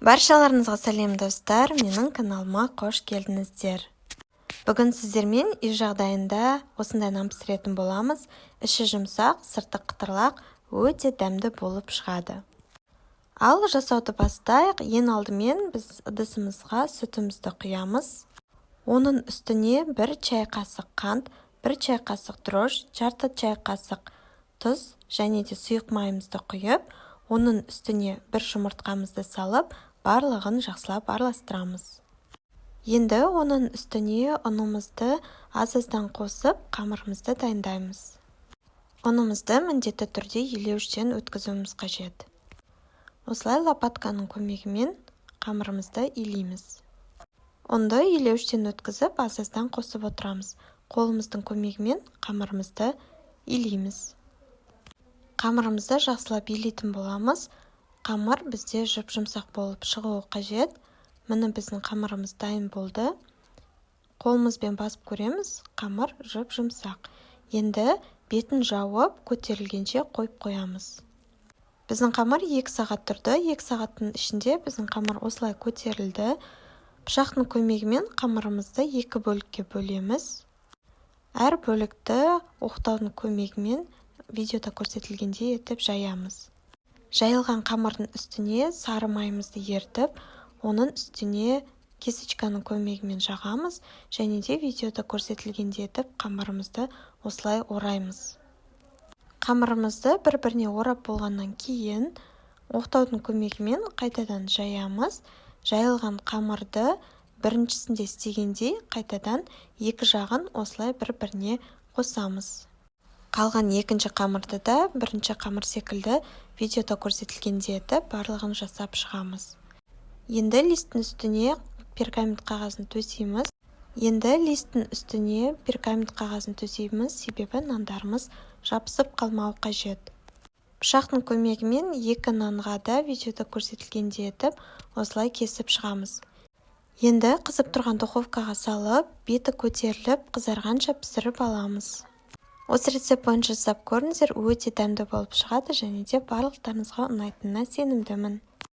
Баршаларыңызға сәлем, достар! Менің каналыма қош келдіңіздер! Бүгін сіздермен үй жағдайында осындай нан пісіретін боламыз. Іші жұмсақ, сырты қытырлақ, өте дәмді болып шығады. Ал жасауды бастайық. Ең алдымен біз ыдысымызға сүтімізді құямыз. Оның үстіне 1 чай қасық қант, 1 чай қасық дрожж, жарты чай қасық тұз және де сұйық майымызды құйып, оның үстіне бір жұмыртқамызды салып, барлығын жақсылап араластырамыз. Енді оның үстіне ұнымызды аз-аздан қосып, қамырымызды дайындаймыз. Ұнымызды міндетті түрде елеуіштен өткізуіміз қажет. Осылай лопатканың көмегімен қамырымызды илейміз. Ұнды елеуіштен өткізіп, аз-аздан қосып отырамыз. Қолымыздың көмегімен қамырымызды илейміз. Қамырымызды жақсылап илейтін боламыз. Қамыр бізде жұп-жұмсақ болып шығуы қажет. Міне, біздің қамырымыз дайын болды. Қолымызбен басып көреміз, қамыр жұп-жұмсақ. Енді бетін жауып, көтерілгенше қойып қоямыз. Біздің қамыр 2 сағат тұрды. 2 сағаттың ішінде біздің қамыр осылай көтерілді. Пышақтың көмегімен қамырымызды екі бөлікке бөлеміз. Әр бөлікті оқтаудың көмегімен видеода көрсетілгендей етіп жаямыз. Жайылған қамырдың үстіне сары майымызды ерітіп, оның үстіне кисточканың көмегімен жағамыз және де видеода көрсетілгендей етіп қамырымызды осылай ораймыз. Қамырымызды бір-біріне орап болғаннан кейін, оқтаудың көмегімен қайтадан жаямыз. Жайылған қамырды біріншісінде істегендей қайтадан екі жағын осылай бір-біріне қосамыз. Қалған екінші қамырды да бірінші қамыр секілді видеода көрсетілгендей етіп барлығын жасап шығамыз. Енді листтің үстіне пергамент қағазын төсейміз. Енді листтің үстіне пергамент қағазын төсейміз, себебі нандарымыз жабысып қалмауы қажет. Пышақтың көмегімен екі нанға да видеода көрсетілгендей етіп осылай кесіп шығамыз. Енді қызып тұрған духовкаға салып, беті көтеріліп қызарғанша пісіріп аламыз. Осы рецепт бойынша жасап көріңіздер, өте дәмді болып шығады және де барлықтарыңызға ұнайтынына сенімдімін.